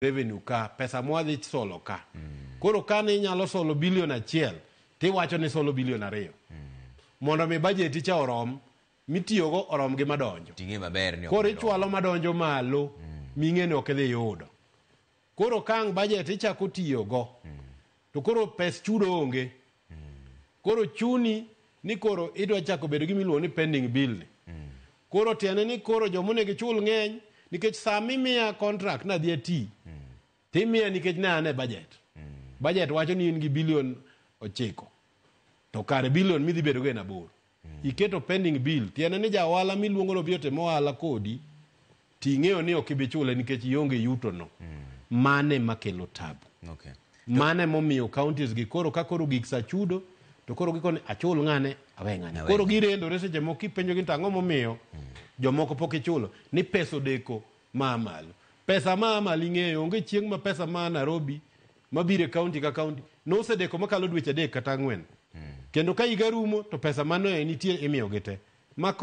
Revenue ka, pesa mwadhi solo ka. Koro ka ne inyalo solo bilion 1, tiwacho ni solo bilion 2. Mondo mi budget cha orom, mitiyogo orom gi madonjo. Ting'e maber ni ok Koro girom. Ichwalo madonjo malo, ming'e ni ok idhi yudo. Koro ka ang' budget ichako tiyogo, to koro pes chudo onge. Koro chuni ni koro idwa chako bedo gi miluongo ni pending bill ni. Koro tiende ni koro joma onego ichul ng'eny nikech sama imiya contract nadhi ati, timiya nikech ne an e budget. Budget wacho ni in gi bilion 9. To kare bilion midhi bedogo en 8. Iketo pending bill, tiende ni ja ohala miluongo ni obi otim ohala kodi, ting'eyo ni ok ibi chule nikech ionge yuto no. Mane makelo tabu. Mane momiyo counties gi koro ka koro gik sa chudo to koro gikoni achul ng'ane, awe ng'ane. Awe Koro ng'ane. Girendore seche moko kipenjo gi to ang'o momiyo jomoko pok ichulo ni pesa odeko maa malo. Pesa maa malo ing'eyo onge chieng' ma pesa maa Nairobi mabiro e county ka county nosedeko makalo dweche 3 kata 4. Kendo ka higa rumo to pesa mano e nitie imiyo gi te. Ma